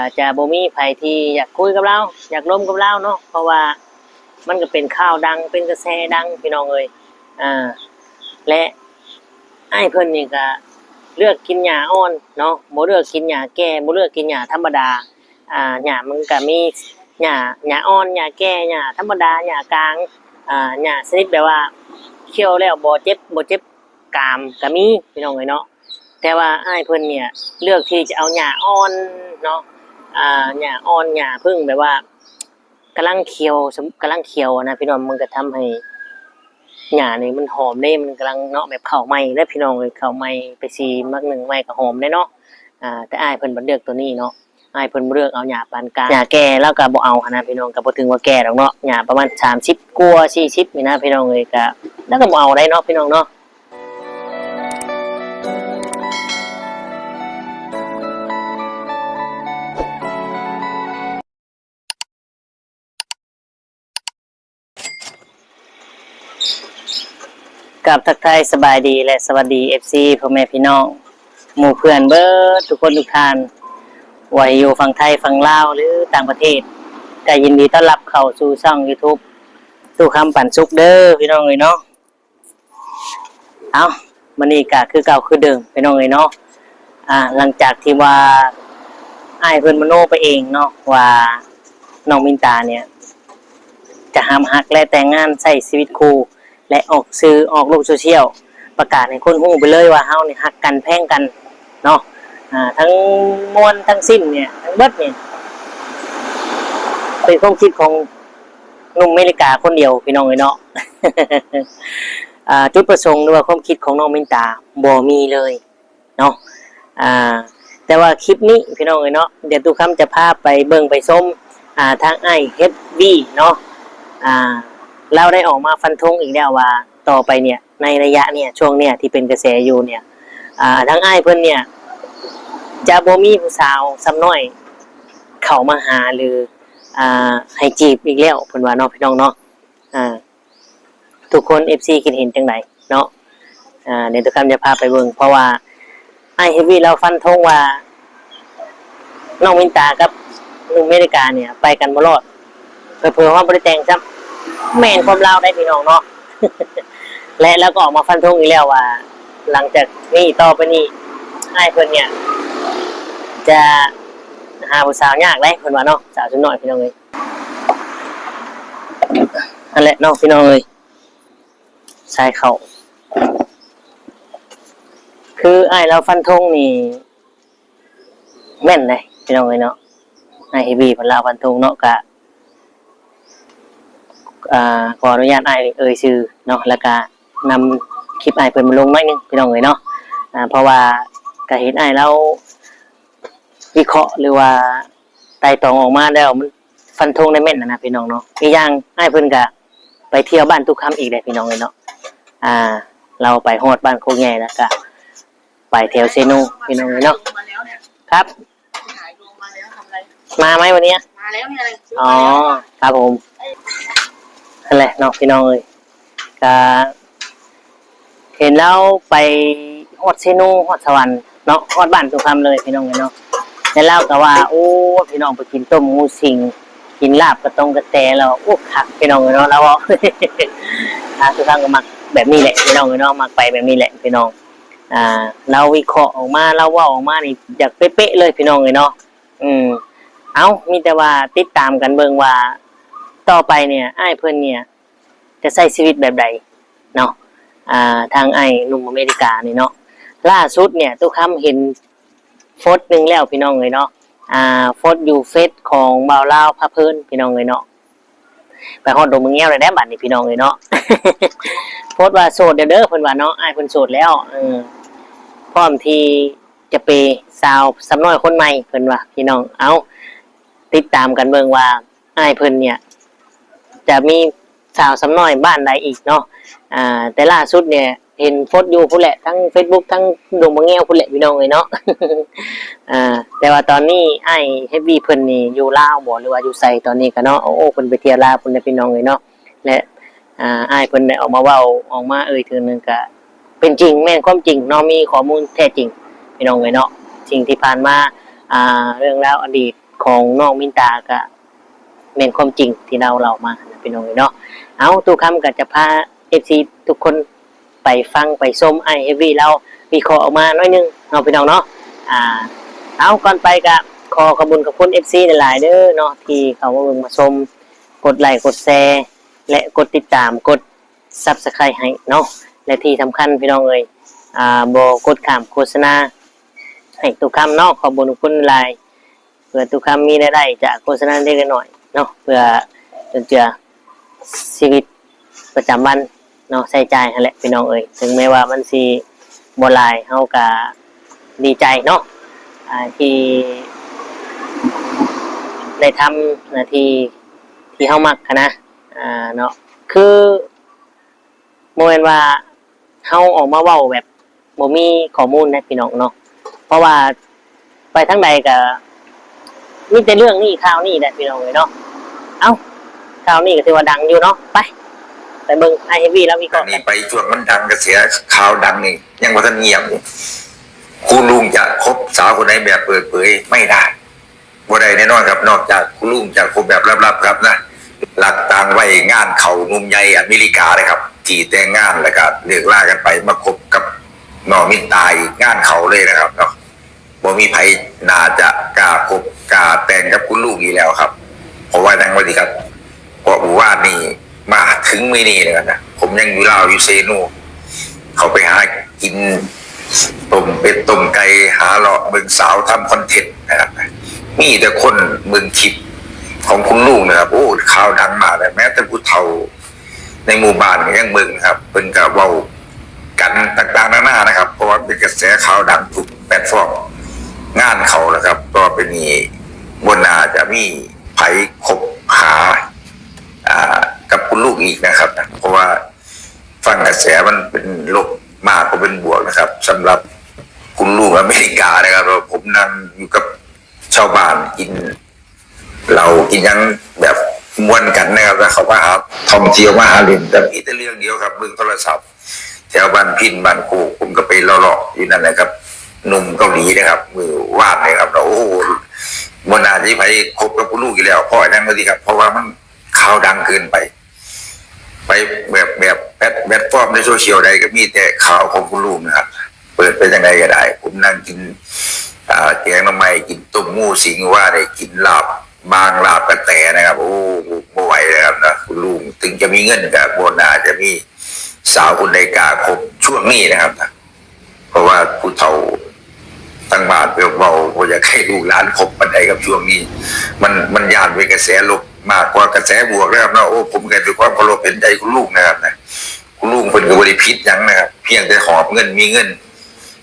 ອາດຈະບໍ່ມີໃຜທີ່ຢາກຄຸຍກັບລາວ ຢາກລົມກັບລາວເນາະ ເພາະວ່າມັນກໍເປັນຂ່າວດັງ ເປັນກະແສດັງ ພີ່ນ້ອງເອີຍ. ອາ ແລະ ອ້າຍເພິ່ນນີ້ກໍເລືອກກິນຫຍ້າອ່ອນເນາະ ບໍ່ເລືອກກິນຫຍ້າແກ່ ບໍ່ເລືອກກິນຫຍ້າທຳມະດາ. ອາ ຫຍ້າມັນກໍມີຫຍ້າ ຫຍ້າອ່ອນ ຫຍ້າແກ່ ຫຍ້າທຳມະດາ ຫຍ້າກາງ ອາ ຫຍ້າຊະນິດແບບວ່າ ຄ້ຽວແລ້ວບໍ່ເຈັບ ບໍ່ເຈັບກາມກໍມີ ພີ່ນ້ອງເອີຍເນາະ. ແຕ່ວ່າອ້າຍເພິ່ນເນ່ຍເລືອກທີ່ຈະເອົາຫຍ້າອ່ອນເນາະ ອາ ຫຍ້າອ່ອນ ຫຍ້າເພິ່ງແບບວ່າກຳລັງຂຽວ ກຳລັງຂຽວນະ ພີ່ນ້ອງ. ມັນກໍທຳໃຫ້ຫຍ້ານີ້ມັນຫອມເດ້ ມັນກຳລັງເນາະ ແບບເຂົ້າໃໝ່ເດ້ ພີ່ນ້ອງເອີຍ ເຂົ້າໃໝ່ໄປສີໝາກໜຶ່ງໃໝ່ກໍຫອມເດ້ເນາະ. ອາ ແຕ່ອ້າຍເພິ່ນບັດເລືອກໂຕນີ້ເນາະ ອ້າຍເພິ່ນບໍ່ເລືອກເອົາຫຍ້າປານກາງ ຫຍ້າແກ່ລາວກໍບໍ່ເອົາຫັ້ນນະ ພີ່ນ້ອງ. ກໍບໍ່ເຖິງວ່າແກ່ດອກເນາະ ຫຍ້າປະມານສາມສິບກວ່າ ສີ່ສິບນີ້ນະ ພີ່ນ້ອງເອີຍ ກໍ ລາວກໍບໍ່ເອົາໄດ້ເນາະ ພີ່ນ້ອງເນາະ. ກາບທັກທາຍສະບາຍດີ ແລະ ສະຫວັດດີ ເອັຟຊີ ພໍ່ແມ່ພີ່ນ້ອງ ໝູ່ເພື່ອນເບິດທຸກຄົນທຸກທ່ານ ວ່າຢູ່ຝັ່ງໄທ ຝັ່ງລາວ ຫຼື ຕ່າງປະເທດ ກໍຍິນດີຕ້ອນຮັບເຂົ້າສູ່ຊ່ອງ YouTube ຕູ້ຄຳປັນສຸກເດີ ພີ່ນ້ອງເອີຍເນາະ. ເອົ້າ ມື້ນີ້ກໍຄືເກົ່າຄືເດີມ ພີ່ນ້ອງເອີຍເນາະ. ອາ ຫຼັງຈາກທີ່ວ່າອ້າຍເພິ່ນມະໂນໄປເອງເນາະ ວ່ານ້ອງມິນຕາເນ່ຍຈະຮັບຮັກ ແລະ ແຕ່ງງານໃຊ້ຊີວິດຄູ່ ແລະ ອອກສື່ ອອກໂລກໂຊຊຽວ ປະກາດໃຫ້ຄົນຮູ້ໄປເລີຍວ່າເຮົານີ້ຮັກກັນແພງກັນເນາະ. ອາ ທັງມວນທັງສິ້ນເນ່ຍ ທັງເບິດເນ່ຍ ເປັນຄວາມຄິດຂອງໜຸ່ມເມລິກາຄົນດຽວ ພີ່ນ້ອງເອີຍເນາະ. ອາ ຈຸດປະສົງ ຫຼືວ່າຄວາມຄິດຂອງນ້ອງມິນຕາບໍ່ມີເລີຍເນາະ. ອາ ແຕ່ວ່າຄລິບນີ້ ພີ່ນ້ອງເອີຍເນາະ ດຽວຕູ້ຄຳຈະພາໄປເບິ່ງໄປຊົມ ອາ ທາງອ້າຍເຮັບວີເນາະ. ອາ ລາວໄດ້ອອກມາຟັນທົງອີກແລ້ວວ່າ ຕໍ່ໄປເນ່ຍ ໃນໄລຍະເນ່ຍ ຊ່ວງເນ່ຍທີ່ເປັນກະແສຢູ່ເນ່ຍ ອາ ທາງອ້າຍເພິ່ນເນ່ຍຈະບໍ່ມີຜູ້ສາວສ່ຳນ້ອຍເຂົ້າມາຫາ ຫຼື ອາ ໃຫ້ຈີບອີກແລ້ວ ເພິ່ນວ່າເນາະ ພີ່ນ້ອງເນາະ. ອາ ທຸກຄົນ ເອັຟຊີ ຄິດເຫັນຈັ່ງໃດເນາະ? ອາ ດຽວຕູ້ຄຳຈະພາໄປເບິ່ງ ເພາະວ່າອ້າຍເຮັບວີລາວຟັນທົງວ່າ ນ້ອງມິນຕາກັບໜຸ່ມເມລິກາເນ່ຍໄປກັນບໍ່ລອດ ເຜີໆຮອດບໍ່ໄດ້ແຕ່ງຊ້ຳ. ແມ່ນຄວາມລາວໄດ໋ ພີ່ນ້ອງເນາະ. ແລະ ລາວກໍອອກມາຟັນທົງອີກແລ້ວວ່າ ຫຼັງຈາກນີ້ຕໍ່ໄປນີ້ ອ້າຍເພິ່ນເນ່ຍຈະຫາຜູ້ສາວຍາກໄດ໋ ເພິ່ນວ່າເນາະ ສາວສ່ວນນ້ອຍ ພີ່ນ້ອງເອີຍ. ຫັ້ນແຫຼະເນາະ ພີ່ນ້ອງເອີຍ ສາຍເຂົ້າ ຄືອ້າຍລາວຟັນທົງນີ້ແມ່ນເດ້ ພີ່ນ້ອງເອີຍເນາະ. ອ້າຍເຮັບວີເພິ່ນລາວຟັນທົງເນາະ ກະ ອາ ຂໍອະນຸຍາດອ້າຍເອີ່ຍຊື່ເນາະ ແລ້ວກະນຳຄລິບອ້າຍເພິ່ນມາລົງໜ້ອຍໜຶ່ງ ພີ່ນ້ອງເອີຍເນາະ. ອາ ເພາະວ່າກະເຫັນອ້າຍລາວວິເຄາະ ຫຼືວ່າໄຕ່ຕອງອອກມາແລ້ວ ມັນຟັນທົງໄດ້ແມ່ນຫັ້ນນະ ພີ່ນ້ອງເນາະ. ອີກຢ່າງອ້າຍເພິ່ນກະໄປທ່ຽວບ້ານຕູ້ຄຳອີກແຫຼະ ພີ່ນ້ອງເອີຍເນາະ. ອາ ລາວໄປຮອດບ້ານໂຄກໃຫຍ່ ແລ້ວກະໄປແຖວເຊໂນ ພີ່ນ້ອງເອີຍເນາະ. ຄັບ ມາໄໝວັນເນີ້ຍ? ມາແລ້ວນີ້ແຫຼະ ອໍ ມາແລ້ວ ຄັບຜົມ. ຫັ້ນແຫຼະເນາະ ພີ່ນ້ອງເອີຍ ກະ ເຫັນລາວໄປຮອດເຊໂນ ຮອດສະຫວັນເນາະ ຮອດບ້ານຕຸຄຳເລີຍ ພີ່ນ້ອງເອີຍເນາະ. ແລ້ວລາວກໍວ່າ ໂອ້ ພີ່ນ້ອງ ໄປກິນຕົ້ມງູສິງ ກິນລາບກະຕົງກະແຕ ລາວວ່າ ໂອ້ ຄັກ ພີ່ນ້ອງເອີຍເນາະ ລາວເວົ້າ. ອາ ຕຸຄຳກໍມັກແບບນີ້ແຫຼະ ພີ່ນ້ອງເອີຍເນາະ ມັກໄປແບບນີ້ແຫຼະ ພີ່ນ້ອງ. ອາ ລາວວິເຄາະອອກມາ ລາວເວົ້າອອກມານີ້ ຢາກເປະໆເລີຍ ພີ່ນ້ອງເອີຍເນາະ. ອືມ ເອົ້າ ມີແຕ່ວ່າຕິດຕາມກັນເບິ່ງວ່າ ຕໍ່ໄປເນ່ຍ ອ້າຍເພິ່ນເນ່ຍ ຈະໃຊ້ຊີວິດແບບໃດເນາະ ອາ ທາງອ້າຍໜຸ່ມອາເມລິການີ້ເນາະ. ລ່າສຸດເນ່ຍ ຕຸຄຳເຫັນໂພສໜຶ່ງແລ້ວ ພີ່ນ້ອງເອີຍເນາະ ອາ ໂພສຢູ່ເຟສຂອງບ່າວລາວພາເພີນ ພີ່ນ້ອງເອີຍເນາະ. ໄປຮອດດົງມະແງວແລ້ວແດ່ບາດນີ້ ພີ່ນ້ອງເອີຍເນາະ. ໂພສວ່າໂສດແລ້ວເດີ ເພິ່ນວ່າເນາະ ອ້າຍເພິ່ນໂສດແລ້ວ ເອີ ພ້ອມທີ່ຈະເປສາວສ່ຳນ້ອຍຄົນໃໝ່ ເພິ່ນວ່າ ພີ່ນ້ອງ. ເອົ້າ ຕິດຕາມກັນເບິ່ງວ່າ ອ້າຍເພິ່ນເນ່ຍ ຈະມີສາວສ່ຳນ້ອຍບ້ານໃດອີກເນາະ. ອາ ແຕ່ລ່າສຸດເນ່ຍ ເຫັນໂພສຢູ່ພຸ້ນແຫຼະ ທັງເຟສບຸກ ທັງດົງມະແງວພຸ້ນແຫຼະ ພີ່ນ້ອງເອີຍເນາະ. ອາ ແຕ່ວ່າຕອນນີ້ອ້າຍເຮັບວີເພິ່ນນີ້ຢູ່ລາວບໍ່ ຫຼືວ່າຢູ່ໃສຕອນນີ້ກະເນາະ. ໂອ້ ເພິ່ນໄປທ່ຽວລາວພຸ້ນແຫຼະ ພີ່ນ້ອງເອີຍເນາະ. ແລະ ອາ ອ້າຍເພິ່ນໄດ້ອອກມາເວົ້າ ອອກມາເອີ່ຍເທື່ອໜຶ່ງ ກະເປັນຈິງ ແມ່ນຄວາມຈິງເນາະ ມີຂໍ້ມູນແທ້ຈິງ ພີ່ນ້ອງເອີຍເນາະ. ສິ່ງທີ່ຜ່ານມາ ອາ ເລື່ອງລາວອະດີດ ຂອງນ້ອງມິນຕາກະແມ່ນຄວາມຈິງທີ່ລາວເລົ່າມານະ ພີ່ນ້ອງເອີຍເນາະ. ເອົາ ຕູ້ຄຳກໍຈະພາເອັຟຊີທຸກຄົນໄປຟັງໄປຊົມອ້າຍເຮຟວີລາວວິເຄາະອອກມາໜ້ອຍໜຶ່ງເນາະ ພີ່ນ້ອງເນາະ. ອາ ເອົາ ກ່ອນໄປກໍຂໍຂອບຄຸນຂອບຄຸນເອັຟຊີຫຼາຍໆເດີເນາະ ທີ່ເຂົ້າມາເບິ່ງມາຊົມ ກົດໄລກົດແຊ ແລະ ກົດຕິດຕາມ ກົດ Subscribe ໃຫ້ເນາະ ແລະ ທີ່ສຳຄັນ ພີ່ນ້ອງເອີຍ ອາ ບໍ່ກົດຂ້າມໂຄສະນາໃຫ້ຕູ້ຄຳເນາະ. ຂອບຄຸນຂອບຄຸນຫຼາຍ ເພື່ອຕູ້ຄຳມີລາຍໄດ້ຈາກໂຄສະນາເລັກໆນ້ອຍໆເນາະ ເພື່ອຈຸນເຈືອຊີວິດປະຈຳວັນເນາະ ໃຊ້ຈ່າຍຫັ້ນແຫຼະ ພີ່ນ້ອງເອີຍ. ເຖິງແມ້ວ່າມັນຊິບໍ່ຫຼາຍ ເຮົາກະດີໃຈເນາະ ອາ ທີ່ໄດ້ທຳໜ້າທີ່ທີ່ເຮົາມັກຫັ້ນນະ ອາ ເນາະ. ຄື ບໍ່ແມ່ນວ່າເຮົາອອກມາເວົ້າແບບບໍ່ມີຂໍ້ມູນເດ້ ພີ່ນ້ອງເນາະ ເພາະວ່າໄປທາງໃດກໍມີແຕ່ເລື່ອງນີ້ຂ່າວນີ້ແຫຼະ ພີ່ນ້ອງເອີຍເນາະ. ເອົ້າ ຂ່າວນີ້ກໍຖືວ່າດັງຢູ່ເນາະ ໄປ ໄປເບິ່ງອ້າຍເຮຟວີລາວວິເຄາະ. ອັນນີ້ໄປຊ່ວງມັນດັງ ກະແສຂ່າວດັງນີ້ຍັງບໍ່ທັນງຽບຢູ່. ຄຸນລຸງຈະຄົບສາວຄົນໃດແບບເປີດເຜີຍໄມ່ໄດ້ ບໍ່ໄດ້ແນ່ນອນຄັບ ນອກຈາກຄຸນລຸງຈະຄົບແບບລັບໆຄັບນະ. ຫຼັກຕາງໄວ້ງານເຂົ້າໜຸ່ມໃຫຍ່ອາເມລິກາເດ້ຄັບ ທີ່ແຕ່ງງານແລ້ວກະເລີກລາກັນໄປ ມາຄົບກັບນ້ອງມິນຕາອີກ ງານເຂົ້າເລີຍນະຄັບເນາະ. ບໍ່ມີໃຜໜ້າຈະກ້າຄົບກ້າແຕ່ງກັບຄຸນລຸງອີກແລ້ວຄັບ ເພາະວ່າຫຍັງວ່າຕິຄັບ ເພາະມື້ວານນີ້ມາເຖິງມື້ນີ້ເລີຍນະ ຜົມຍັງຢູ່ລາວ ຢູ່ເຊໂນ ເຂົ້າໄປຫາກິນຕົ້ມເປັດຕົ້ມໄກ່ ຫາເລາະເບິ່ງສາວທຳຄອນເທັນນະຄັບ. ມີແຕ່ຄົນເບິ່ງຄລິບຂອງຄຸນລຸງນະຄັບ ໂອ້ ຂ່າວດັງມາກເລີຍ ແມ້ແຕ່ຜູ້ເຖົ້າໃນໝູ່ບ້ານກໍຍັງເບິ່ງນະຄັບ. ເພິ່ນກໍເວົ້າກັນຕ່າງໆນານານະຄັບ ເພາະວ່າເປັນກະແສຂ່າວດັງທຸກແພລດຟອມ ງານເຂົ້າແລ້ວຄັບ. ຕໍ່ໄປນີ້ບໍ່ໜ້າຈະມີ ໃຜຄົບຫາ ອ່າ ກັບຄຸນລຸງອີກນະຄັບນະ ເພາະວ່າຟັງກະແສມັນເປັນລົບມາກກວ່າເປັນບວກນະຄັບ ສຳລັບຄຸນລຸງອາເມລິການະຄັບ. ແລ້ວຜົມນັ່ງຢູ່ກັບຊາວບ້ານ ກິນເຫຼົ້າກິນຫຍັງແບບມ່ວນກັນນະຄັບ ແລ້ວເຂົາມາຫາ ທ່ອງທ່ຽວມາຫາຫຼິ້ນ ກໍມີແຕ່ເລື່ອງດຽວຄັບ ເບິ່ງໂທລະສັບ ແຖວບ້ານພິນ ບ້ານໂຄກ ຜົມກໍໄປເລາະໆຢູ່ນັ້ນແຫຼະຄັບ ໜຸ່ມເກົາຫຼີເດ້ຄັບ ມື້ວານນີ້ຄັບ. ໂອ້ ບໍ່ໜ້າຈະມີໃຜຄົບກັບຄຸນລຸງອີກແລ້ວ ເພາະຫຍັງວ່າຕິຄັບ ເພາະວ່າມັນຂ່າວດັງເກີນໄປ ໄປແບບ ແບບແພລດ ແພລດຟອມໃນໂຊຊຽວໃດກໍມີແຕ່ຂ່າວຂອງຄຸນລຸງນະຄັບ ເປີດໄປຈັ່ງໃດກໍໄດ້. ຜົມນັ່ງກິນ ອ່າ ແກງໜໍ່ໄມ້ ກິນຕົ້ມງູສິງ ວ່າໄດ້ກິນລາບ ບາງລາບກະແຕນະຄັບ ໂອ້ ບໍ່ໄຫວແລ້ວນະ ຄຸນລຸງ ເຖິງຈະມີເງິນກໍບໍ່ໜ້າຈະມີສາວຄົນໃດກ້າຄົບຊ່ວງນີ້ນະຄັບນະ ເພາະວ່າຜູ້ເຖົ້າທາງບ້ານເພິ່ນເວົ້າ ບໍ່ຢາກໃຫ້ລູກຫຼານຄົບປານໃດກັບຊ່ວງນີ້ ມັນ ມັນຢ້ານເປັນກະແສລົບມາກກວ່າກະແສບວກນະຄັບເນາະ. ໂອ້ ຜົມກໍດ້ວຍຄວາມເຄົາລົບເຫັນໃຈຄຸນລຸງນະຄັບນະ ຄຸນລຸງເພິ່ນກໍບໍ່ໄດ້ຜິດຫຍັງນະຄັບ ພຽງແຕ່ຫອບເງິນມີເງິນ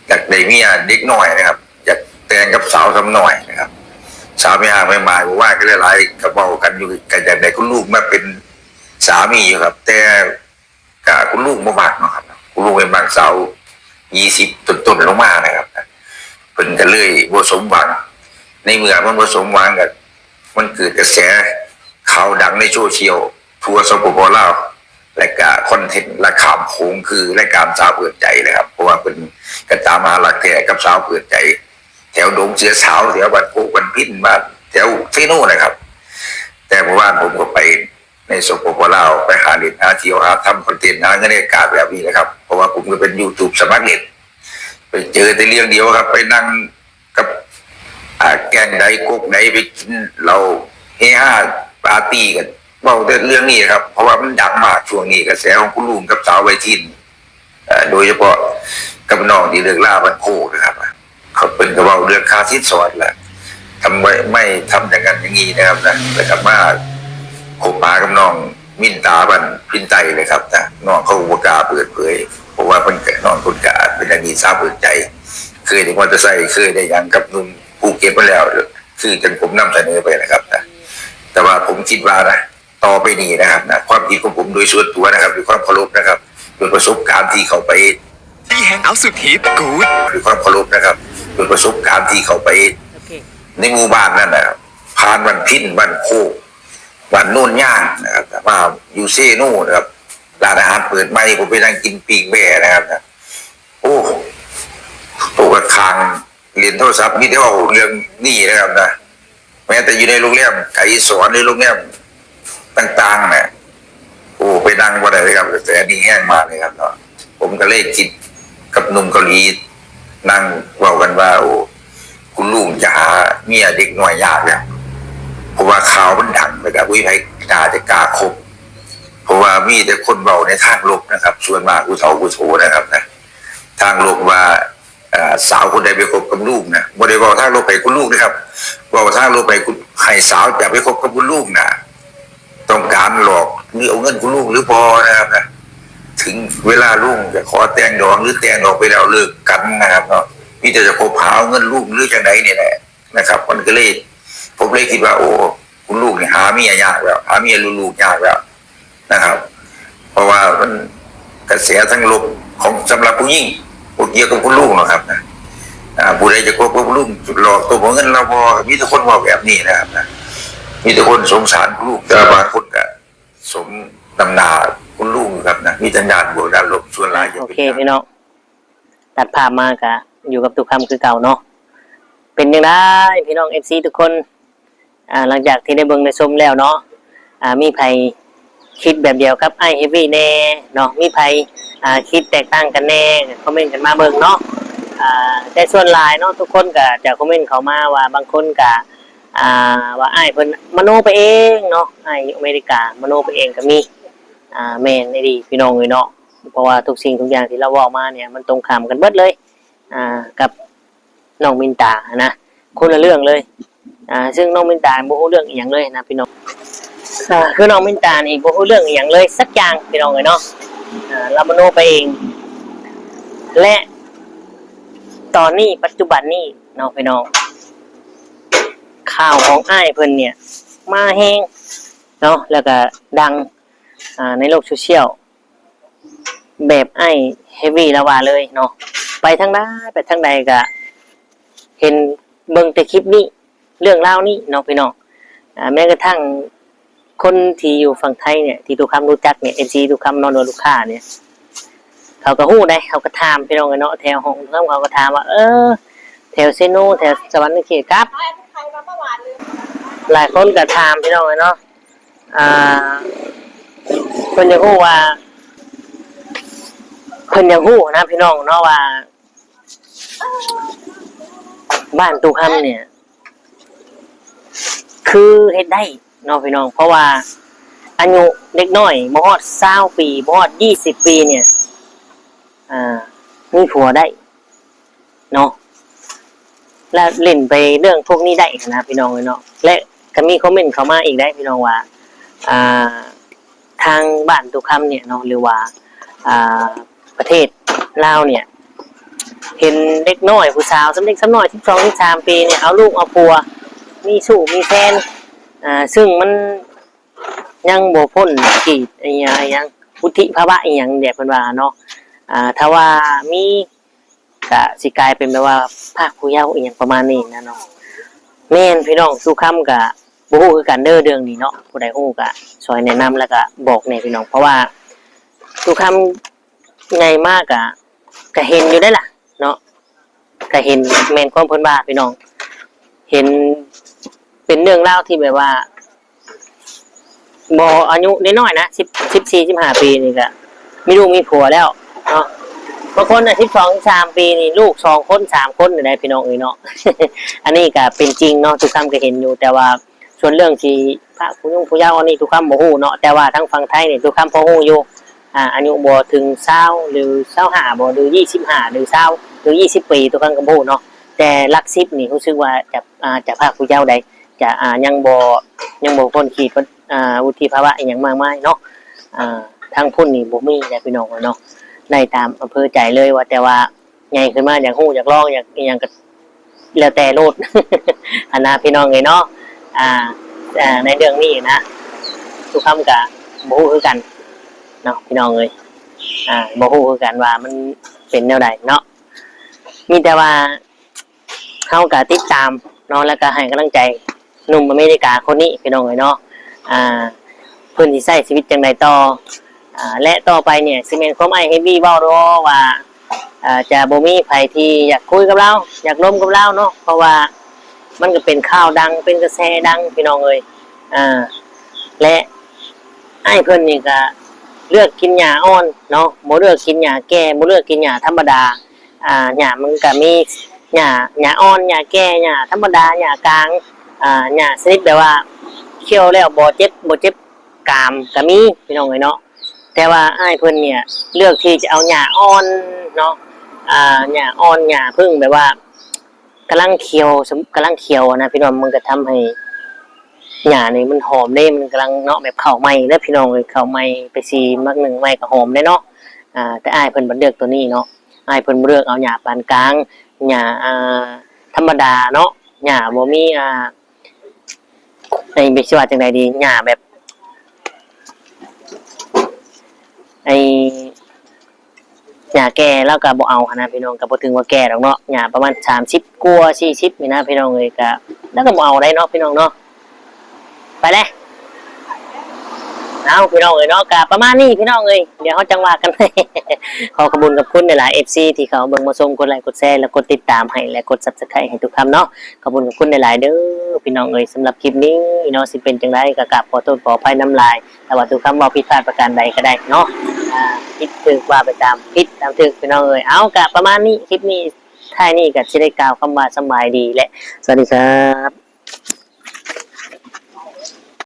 ຢາກໄດ້ເມຍເດັກນ້ອຍນະຄັບ ຢາກແຕ່ງກັບສາວສ່ຳນ້ອຍນະຄັບ ສາວແມ່ຮ້າງແມ່ໝ້າຍ ໝູ່ບ້ານກໍຫຼາຍໆ ກໍເວົ້າກັນຢູ່ ກໍຢາກໄດ້ຄຸນລຸງມາເປັນສາມີຢູ່ຄັບ ແຕ່ກະຄຸນລຸງບໍ່ມັກເນາະຄັບ ຄຸນລຸງໄປມັກສາວຊາວຕົ້ນໆລົງມານະຄັບ ເພິ່ນກໍເລີຍບໍ່ສົມຫວັງ. ໃນເມື່ອມັນບໍ່ສົມຫວັງກໍ ມັນເກີດກະແສຂ່າວດັງໃນໂຊຊຽວທົ່ວ ສປປ ລາວ ແລະກະຄອນເທັນລະຂ້າມໂຂງ ຄືລາຍການສາວເປີດໃຈນະຄັບ ເພາະວ່າເພິ່ນກະຕາມຫາລັກແທ້ກັບສາວເປີດໃຈ ແຖວດົງເສືອສາວ ແຖວບ້ານໂຄກບ້ານພິນ ບ້ານແຖວເຊໂນນະຄັບ. ແຕ່ເມື່ອວານຜົມກໍໄປໃນ ສປປ ລາວ ໄປຫາຫຼິ້ນຫາທ່ຽວຫາທຳຄອນເທັນ ຫາເງິນໃນອາກາດແບບນີ້ແຫຼະຄັບ ເພາະວ່າຜົມກໍເປັນຢູທູບສະໝັກຫຼິ້ນ ໄປເຈີແຕ່ເລື່ອງດຽວຄັບ ໄປນັ່ງ ກັບ ອ່າ ແກ້ງໃດກົກໃດ ໄປກິນເຫຼົ້າເຮຮາປາຕີ້ກັນ ເວົ້າແຕ່ເລື່ອງນີ້ແຫຼະຄັບ ເພາະວ່າມັນດັງມາກຊ່ວງນີ້ ກະແສຂອງຄຸນລຸງກັບສາວໄວທີນ ເອີ ໂດຍສະເພາະກັບນ້ອງທີ່ເລີກລາບ້ານໂຄກນະຄັບ ເຂົາ ເພິ່ນກໍເວົ້າເລື່ອງຄ່າສິນສອດລະ ທຳໄມ ໄມທຳຢ່າງນັ້ນຢ່າງນີ້ນະຄັບນະ ແລ້ວກໍມາຄົບຫາກັບນ້ອງ ມິນຕາ ບ້ານພິນໃຕ້ເລີຍຄັບນະ ນ້ອງເຂົາບໍ່ກ້າເປີດເຜີຍ ເພາະວ່າເພິ່ນກໍ ນ້ອງເພິ່ນກໍເປັນອະດີດສາວເປີດໃຈ ເຄີຍໄດ້ມໍເຕີໄຊ ເຄີຍໄດ້ຫຍັງກັບໜຸ່ມພູເກັດມາແລ້ວ ຄືຈັ່ງຜົມນຳສະເໜີໄປນະຄັບນະ. ແຕ່ວ່າຜົມຄິດວ່ານະ ຕໍ່ໄປນີ້ນະຄັບນະ ຄວາມຄິດຂອງຜົມໂດຍສ່ວນຕົວນະຄັບ ດ້ວຍຄວາມເຄົາລົບນະຄັບ ດ້ວຍປະສົບການທີ່ເຂົ້າໄປ ທີ່ແຮງເອົາສຸດຮິດ ກູດ ດ້ວຍຄວາມເຄົາລົບນະຄັບ ດ້ວຍປະສົບການທີ່ເຂົ້າໄປ ໂອເຄ ໃນໝູ່ບ້ານນັ້ນນະ ຜ່ານບ້ານພິນ ບ້ານໂຄກ ບ້ານໂນນຍາງນະຄັບ ມາຢູ່ເຊໂນນະຄັບ ຮ້ານອາຫານເປີດໃໝ່ ຜົມໄປນັ່ງກິນປີ້ງແບ້ນະຄັບນະ ໂອ້ ໂຕກະຄາງ ຫຼິ້ນໂທລະສັບ ມີແຕ່ເວົ້າເລື່ອງນີ້ນະຄັບນະ ແມ້ແຕ່ຢູ່ໃນໂຮງແຮມໄກສອນ ຫຼືໂຮງແຮມຕ່າງໆນະ ໂອ້ ໄປນັ່ງບໍ່ໄດ້ເລີຍຄັບ ກະແສນີ້ແຮງມາກເລີຍຄັບເນາະ. ຜົມກະເລີຍຄິດກັບໜຸ່ມເກົາຫຼີ ນັ່ງເວົ້າກັນວ່າ ໂອ້ ຄຸນລຸງຈະຫາເມຍເດັກນ້ອຍຍາກແລ້ວ ເພາະວ່າຂ່າວມັນດັງ ແລ້ວກະບໍ່ມີໃຜໜ້າຈະກ້າຄົບ ເພາະວ່າມີແຕ່ຄົນເວົ້າໃນທາງລົບນະຄັບ ສ່ວນມາກຜູ້ເຖົ້າຜູ້ໂຖນະຄັບນະ ທາງລົບວ່າ ເອີ ສາວຄົນໃດໄປຄົບກັບລຸງນະ ບໍ່ໄດ້ເວົ້າທາງລົບໃຫ້ຄຸນລຸງເດ້ຄັບ ເວົ້າທາງລົບໃຫ້ຄຸນ ໃຫ້ສາວຈະໄປຄົບກັບຄຸນລຸງນະ ຕ້ອງການຫຼອກ ຫຼືເອົາເງິນຄຸນລຸງຫຼືບໍ່ນະຄັບນະ. ເຖິງເວລາລຸງຈະຂໍແຕ່ງດອງ ຫຼືແຕ່ງດອງໄປແລ້ວເລີກກັນນະຄັບເນາະ ມີແຕ່ຈະຄົບຫາເອົາເງິນລຸງ ຫຼືຈັ່ງໃດນີ້ແຫຼະນະຄັບ. ມັນກະເລີຍ ຜົມເລີຍຄິດວ່າ ໂອ້ ຄຸນລຸງນີ້ຫາເມຍຍາກແລ້ວ ຫາເມຍລຸງຍາກແລ້ວ ນະຄັບ ເພາະວ່າມັນກະແສທາງລົບຂອງ ສຳລັບຜູ້ຍິງ ບໍ່ກ່ຽວກັບຄຸນລຸງດອກຄັບນະ. ອາ ຜູ້ໃດຈະຄົບກັບລຸງ ຫຼອກຕົວເອົາເງິນລາວບໍ່ ມີແຕ່ຄົນເວົ້າແບບນີ້ນະຄັບນະ ມີແຕ່ຄົນສົງສານຄຸນລຸງ ແຕ່ວ່າບາງຄົນກະສົມນຳໜ້າຄຸນລຸງຢູ່ຄັບນະ ມີທັງດ້ານບວກດ້ານລົບ ສ່ວນຫຼາຍຈະເປັນ ໂອເຄ ພີ່ນ້ອງ ຕັດພາບມາກະຢູ່ກັບຕຸຄຳຄືເກົ່າເນາະ. ເປັນຈັ່ງໃດພີ່ນ້ອງ ເອັຟຊີ ທຸກຄົນ? ອາ ຫຼັງຈາກທີ່ໄດ້ເບິ່ງໄດ້ຊົມແລ້ວເນາະ ອາ ມີໃຜຄິດແບບດຽວກັບອ້າຍເຮຟວີແດ່ເນາະ? ມີໃຜ ອາ ຄິດແຕກຕ່າງກັນແດ່ ກະຄອມເມັນກັນມາເບິ່ງເນາະ. ອາ ແຕ່ສ່ວນຫຼາຍເນາະ ທຸກຄົນກະຈະຄອມເມັນເຂົ້າມາວ່າ ບາງຄົນກະ ອາ ວ່າອ້າຍເພິ່ນມະໂນໄປເອງເນາະ ອ້າຍຢູ່ອາເມລິກາມະໂນໄປເອງກະມີ. ອາ ແມ່ນອີ່ຫຼີພີ່ນ້ອງເອີຍເນາະ ເພາະວ່າທຸກສິ່ງທຸກຢ່າງທີ່ລາວເວົ້າມານີ້ ມັນຕົງຂ້າມກັນເບິດເລີຍ ອາ ກັບ ນ້ອງມິນຕາຫັ້ນນະ ຄົນລະເລື່ອງເລີຍ. ອາ ຊຶ່ງນ້ອງມິນຕາບໍ່ຮູ້ເລື່ອງອີ່ຫຍັງເລີຍນະພີ່ນ້ອງ ອາ ຄືນ້ອງມິນຕານີ້ບໍ່ຮູ້ເລື່ອງອີ່ຫຍັງເລີຍສັກຢ່າງພີ່ນ້ອງເອີຍເນາະ. ອາ ລາວມະໂນໄປເອງ ແລະ ຕອນນີ້ປັດຈຸບັນນີ້ເນາະພີ່ນ້ອງ ຂ່າວຂອງອ້າຍເພິ່ນນີ້ມາແຮງເນາະ ແລ້ວກະດັງ ອາ ໃນໂລກໂຊຊຽວ ແບບອ້າຍເຮຟວີລາວວ່າເລີຍເນາະ ໄປທາງໃດ ໄປທາງໃດກະເຫັນເບິ່ງແຕ່ຄລິບນີ້ ເລື່ອງລາວນີ້ເນາະພີ່ນ້ອງ. ອາ ແມ້ກະທັ້ງຄົນທີ່ຢູ່ຝັ່ງໄທນີ້ ທີ່ຕຸຄຳຮູ້ຈັກນີ້ ເອັຟຊີຕຸຄຳເນາະ ຫຼືວ່າລູກຄ້ານີ້ ເຂົາກະຮູ້ໃດ ເຂົາກະຖາມພີ່ນ້ອງເອີຍເນາະ ແຖວຫ້ອງຕຸຄຳເຂົາກະຖາມວ່າ ເອີ ແຖວເຊໂນ ແຖວສະຫວັນນະເຂດກັບ ຫຼາຍຄົນກະຖາມພີ່ນ້ອງເອີຍເນາະ. ອາ ເພິ່ນຢາກຮູ້ວ່າ ເພິ່ນຢາກຮູ້ນະພີ່ນ້ອງເນາະວ່າ ບ້ານຕູ້ຄຳນີ້ຄືເຮັດໄດ້ເນາະພີ່ນ້ອງ ເພາະວ່າອາຍຸເດັກນ້ອຍບໍ່ຮອດຊາວປີ ບໍ່ຮອດຊາວປີນີ້ ອາ ມີຜົວໄດ້ ເນາະ ແລະ ຫຼິ້ນໄປເລື່ອງພວກນີ້ໄດ້ຫັ້ນນະພີ່ນ້ອງເອີຍເນາະ. ແລະ ກະມີຄອມເມັນເຂົ້າມາອີກໄດ໋ພີ່ນ້ອງວ່າ ອາ ທາງບ້ານຕຸຄຳນີ້ເນາະ ຫຼືວ່າ ອາ ປະເທດລາວນີ້ ເຫັນເດັກນ້ອຍຜູ້ສາວ ສ່ຳເລັກສ່ຳນ້ອຍ ສິບສອງ ສິບສາມປີນີ້ ເອົາລູກເອົາຜົວ ມີຊູ້ມີແຟນ ອາ ຊຶ່ງມັນ ຍັງບໍ່ພົ້ນຂີດ ອີຫຍັງ ວຸດທິພາວະອີຫຍັງແບບເພິ່ນວ່າເນາະ. ອາ ຖ້າວ່າມີກະຊິກາຍເປັນແບບວ່າພາກຜູ້ເຍົາອີຫຍັງປະມານນີ້ນະເນາະ. ແມ່ນພີ່ນ້ອງ ຕຸຄຳກະບໍ່ຮູ້ຄືກັນເດີເລື່ອງນີ້ເນາະ ຜູ້ໃດຮູ້ກະຊ່ອຍແນະນຳ ແລ້ວກະບອກແດ່ພີ່ນ້ອງ ເພາະວ່າຕຸຄຳ ໃຫຍ່ມາກະ ກະເຫັນຢູ່ໄດ໋ລະເນາະ ກະເຫັນແມ່ນຄວາມເພິ່ນວ່າພີ່ນ້ອງ ເຫັນເປັນເລື່ອງລາວທີ່ແບບວ່າ ບໍ່ ອາຍຸນ້ອຍໆນະ ສິບ ສິບສີ່ ສິບຫ້າປີນີ້ກະມີລູກມີຜົວແລ້ວເນາະ. ບາງຄົນນະ ສິບສອງ ສິບສາມປີນີ້ ລູກສອງຄົນ ສາມຄົນນີ້ໄດ໋ພີ່ນ້ອງເອີຍເນາະ. ອັນນີ້ກະເປັນຈິງເນາະ ຕຸຄຳກະເຫັນຢູ່ ແຕ່ວ່າ ສ່ວນເລື່ອງທີ່ພາກຜູ້ຍົງຜູ້ເຍົາອັນນີ້ຕຸຄຳບໍ່ຮູ້ເນາະ ແຕ່ວ່າທາງຝັ່ງໄທນີ້ຕຸຄຳພໍຮູ້ຢູ່ ອາ ອາຍຸບໍ່ເຖິງຊາວ ຫຼື ຊາວຫ້າບໍ່ ຫຼື ຊາວ ຫຼື ຊາວ ຫຼື ຊາວ ປີ ຕຸຄຳກະບໍ່ຮູ້ເນາະ. ແຕ່ຫຼັກສິບນີ້ຮູ້ສຶກວ່າຈະ ອາ ຈະພາກຜູ້ເຍົາໃດ໋ ຈະ ອາ ຍັງບໍ່ ຍັງບໍ່ພົ້ນຂີດ ອາ ວຸດທິພາວະອີຫຍັງມາກມາຍເນາະ. ອາ ທາງພຸ້ນນີ້ບໍ່ມີແຫຼະພີ່ນ້ອງເອີຍເນາະ ໄດ້ຕາມອຳເພີໃຈເລີຍ ວ່າແຕ່ວ່າ ໃຫຍ່ຂຶ້ນມາຢາກຮູ້ຢາກລອງຢາກອີ່ຫຍັງກະແລ້ວແຕ່ໂລດຫັ້ນນະພີ່ນ້ອງເອີຍເນາະ. ອາ ອາ ໃນເລື່ອງນີ້ນະ ຕຸຄຳກະບໍ່ຮູ້ຄືກັນເນາະພີ່ນ້ອງເອີຍ ອາ ບໍ່ຮູ້ຄືກັນວ່າມັນເປັນແນວໃດເນາະ. ມີແຕ່ວ່າເຮົາກະຕິດຕາມເນາະ ແລ້ວກະໃຫ້ກຳລັງໃຈ ໜຸ່ມອາເມລິກາຄົນນີ້ພີ່ນ້ອງເອີຍເນາະ ອາ ເພິ່ນຊິໃຊ້ຊີວິດຈັ່ງໃດຕໍ່ ອາ ແລະ ຕໍ່ໄປນີ້ຊິແມ່ນຄວາມອ້າຍເຮຟວີເວົ້າບໍ່ວ່າ ອາ ຈະບໍ່ມີໃຜທີ່ຢາກຄຸຍກັບລາວ ຢາກລົມກັບລາວເນາະ ເພາະວ່າ ມັນກໍເປັນຂ່າວດັງ ເປັນກະແສດັງ ພີ່ນ້ອງເອີຍ. ອ່າ ແລະ ອ້າຍເພິ່ນນີ້ກໍເລືອກກິນຫຍ້າອ່ອນເນາະ ບໍ່ເລືອກກິນຫຍ້າແກ່ ບໍ່ເລືອກກິນຫຍ້າທຳມະດາ. ອ່າ ຫຍ້າມັນກໍມີຫຍ້າ ຫຍ້າອ່ອນ ຫຍ້າແກ່ ຫຍ້າທຳມະດາ ຫຍ້າກາງ ອ່າ ຫຍ້າຊະນິດແບບວ່າ ຄ້ຽວແລ້ວບໍ່ເຈັບ ບໍ່ເຈັບກາມກໍມີ ພີ່ນ້ອງເອີຍເນາະ. ແຕ່ວ່າອ້າຍເພິ່ນນີ້ເລືອກທີ່ຈະເອົາຫຍ້າອ່ອນເນາະ ອ່າ ຫຍ້າອ່ອນ ຫຍ້າເພິ່ງແບບວ່າກຳລັງຂຽວ ກຳລັງຂຽວນະ ພີ່ນ້ອງ. ມັນກໍທຳໃຫ້ຫຍ້ານີ້ມັນຫອມເດ້ ມັນກຳລັງເນາະ ແບບເຂົ້າໃໝ່ເດີ ພີ່ນ້ອງເອີຍ ເຂົ້າໃໝ່ໄປສີໝາກໜຶ່ງໃໝ່ກໍຫອມເດ້ເນາະ. ອ່າ ແຕ່ອ້າຍເພິ່ນບັດເລືອກໂຕນີ້ເນາະ ອ້າຍເພິ່ນບໍ່ເລືອກເອົາຫຍ້າປານກາງ ຫຍ້າ ອ່າ ທຳມະດາເນາະ ຫຍ້າບໍ່ມີ ອ່າ ໄອ້ ຊິວ່າຈັ່ງໃດດີ ຫຍ້າແບບ ໄອ້ ຫຍ້າແກ່ລາວກໍບໍ່ເອົາຫັ້ນນະ ພີ່ນ້ອງ. ກໍບໍ່ເຖິງວ່າແກ່ດອກເນາະ ຫຍ້າປະມານສາມສິບກວ່າ ສີ່ສິບນີ້ນະ ພີ່ນ້ອງເອີຍ. ກໍ ລາວກໍບໍ່ເອົາໄດ໋ເນາະ ພີ່ນ້ອງເນາະ. ໄປແລ້ວ ເອົາ ພີ່ນ້ອງເອີຍເນາະ ກໍປະມານນີ້ ພີ່ນ້ອງເອີຍ ດຽວເຮົາຈັ່ງວ່າກັນ. ຂໍຂອບຄຸນຂອບຄຸນຫຼາຍໆ ເອັຟຊີ ທີ່ເຂົ້າມາເບິ່ງມາຊົມ ກົດໄລ ກົດແຊ ແລະ ກົດຕິດຕາມໃຫ້ ແລະ ກົດ Subscribe ໃຫ້ທຸກທ່ານເນາະ. ຂອບຄຸນຂອບຄຸນຫຼາຍໆເດີ ພີ່ນ້ອງເອີຍ. ສຳລັບຄລິບນີ້ເນາະ ຊິເປັນຈັ່ງໃດກໍກາບຂໍໂທດຂໍອະໄພນຳຫຼາຍ ຖ້າວ່າທຸກຄຳເວົ້າຜິດພາດປະການໃດກໍໄດ້ເນາະ. ອ່າ ຜິດຖືກວ່າໄປຕາມຜິດຕາມຖືກ ພີ່ນ້ອງເອີຍ. ເອົາ ກະປະມານນີ້ ຄລິບນີ້ ທ້າຍນີ້ກໍຊິໄດ້ກ່າວຄຳວ່າສະບາຍດີ ແລະ ສະຫວັດດີຄັບ.